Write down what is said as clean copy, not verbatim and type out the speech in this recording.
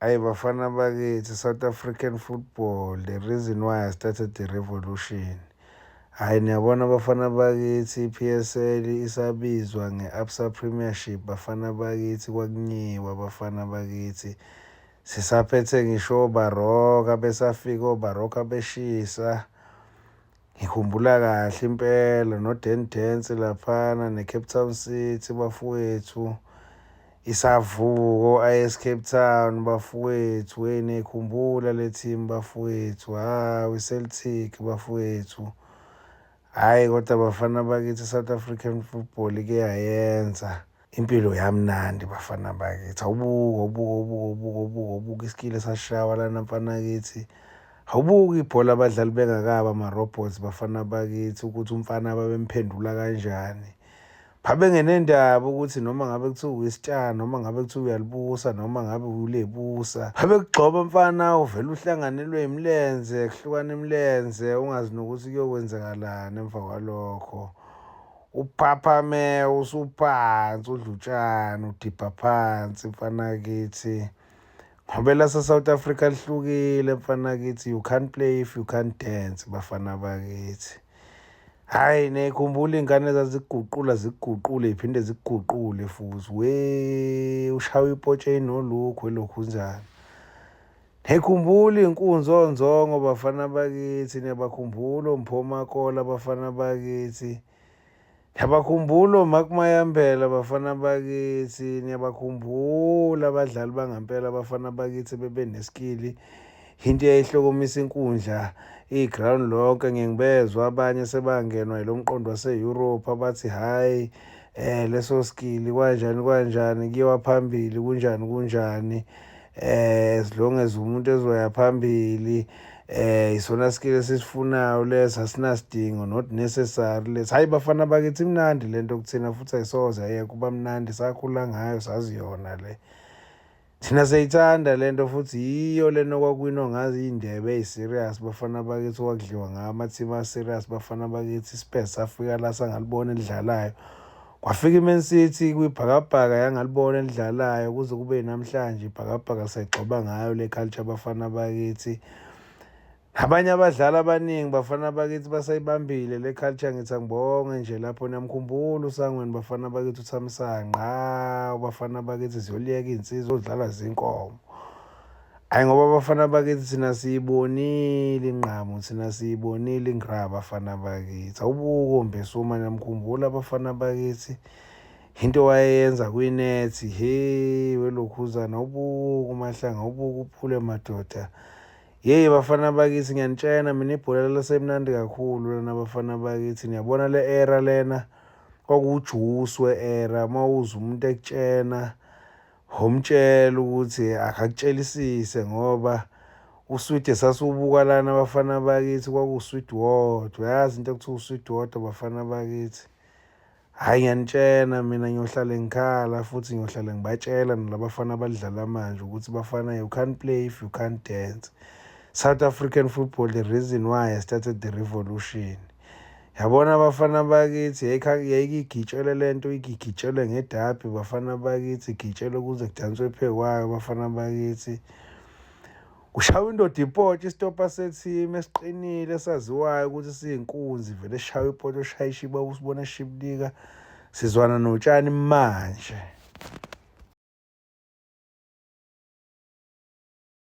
Ayi bafana bakithi, South African football, the reason why I started the revolution. Hhayi, niyabona bafana bakithi, i-P_S_L isabizwa nge-A_B_S_A Premiership, bafana bakithi, kwakunyiwa bafana bakithi. Sisaphethe ngisho oBaroka, besafika oBaroka beshisa. Ngikhumbula kahle impela no-Dan Dance laphana ne-Cape Town City, bafowethu. Isavuka o-I_S Cape Town, bafowethu. Hey, niyayikhumbula le team, bafowethu? Hawu, i-Celtic, bafowethu. Hhayi kodwa bafana bakithi, i-South African football ike yayenza impilo yamnandi, bafana bakithi. Awubuke, awubuke, awubuke, awubuke, awubuke, awubuke iskill esashawa lana, mfana kithi. Awubuke ibhola abadlali bengakabi ama-robots, bafana bakithi, ukuthi umfana babemphendula kanjani. Babengenendaba ukuthi noma ngabe kuthiwa uyisitshana, noma ngabe kuthiwa uyalibusa, noma ngabe ulebusa. Babekugxoba mfana, uvele uhlanganelwe imilenze, kuhlukana imilenze, ungazi nokuthi kuyokwenzakalani emva kwalokho. Uphaphame usuphansi, udla utshani, udibha phansi, mfana kithi. Ngoba elase-South Africa lihlukile, mfana kithi. You can't play if you can't dance, bafana bakithi. Hhayi, niyayikhumbula iy'ngane ezazikuguqula, zikuguqule, y'phinde zikuguqule futhi? We, ushawe ipotshe enolukho elokhunjani. Niyayikhumbula iy'nkunzi onzongo, bafana bakithi? Niyabakhumbula oMpho Makola, bafana bakithi? Niyabakhumbula oMark Mayambela, bafana bakithi? Niyabakhumbula abadlali bangampela, bafana bakithi, bebeneskill, into eyayihlokomisa inkundla, i-ground lonke? Ngiye ngibezwa abanye sebangenwa yilo mqondo wase-Europe abathi hhayi, leso skill kanjani kanjani, kuyiwa phambili kunjani kunjani, as long as umuntu ezoya phambili, isona skill esisifunayo leso, asinasidingo, not necessary lesi. Hayi bafana bakithi, imnandi lento kuthina futhi ayisoze ayeke kuba mnandi. Sakhula ngayo, sazi yona le. Thina siyayithanda lento futhi yiyo lena okwakuwinwa ngazo iy'ndebe ey'serious, bafana bakithi, okwakudliwa ngawo ama-team a-serious, bafana bakithi. ISpurs safika la sangalibona elidlalayo, kwafika i-Man City kwibhakabhaka yangalibona elidlalayo, kuze kube namhlanje ibhakabhaka sayigxoba ngayo le culture, bafana bakithi. Abanye abadlali abaningi, bafana bakithi, basayibambile le culture. Ngithi angibonge nje lapho. Niyamkhumbula uSangweni, bafana bakithi, uThamsanqa? Hawu bafana bakithi, ziyoliyeka iy'nsizwa odlala zinkomo. Hhayi ngoba abafana bakithi, thina siyibonile inqamu, thina siyibonile ingra, bafana bakithi. Awubuke oMbesuma, niyamkhumbula, abafana bakithi, into wayeyenza kwinethi? He welokhuzana, awubuke uMahlanga, awubuke uPhule, madoda. Yeyi bafana bakithi, ngiyanitshena mina, ibhola lasemnandi kakhulu lana, bafana bakithi. Niyabona le era lena kwakuwujuice we-era. Uma uzwa umuntu ekutshena, homtshela ukuthi akakutshelisise, ngoba uswidi esasiwubuka lana, bafana bakithi, kwakuwuswidi wodwa. Uyazi into ekuthiwa uswidi wodwa, bafana bakithi? Hhayi, ngiyanitshena mina, ngiyohlale ngikhala futhi ngiyohlale ngibatshela nalabafana abalidlala manje ukuthi bafana, you can't play if you can't dance. South African football, the reason why I started the revolution. Yabona abafana bakithi, yayike igitshelwe le nto, igitshelwe ngedabhi, bafana bakithi, igitshelwe kuze kudanswe phekwayo, bafana bakithi. Kushawa indoda ipotshe, isitopha se-team esiqinile esaziwayo ukuthi siyinkunzi, vele sishawa ipotshe, oshaya ishiba, usibona eshibilika, sizwana notshani manje.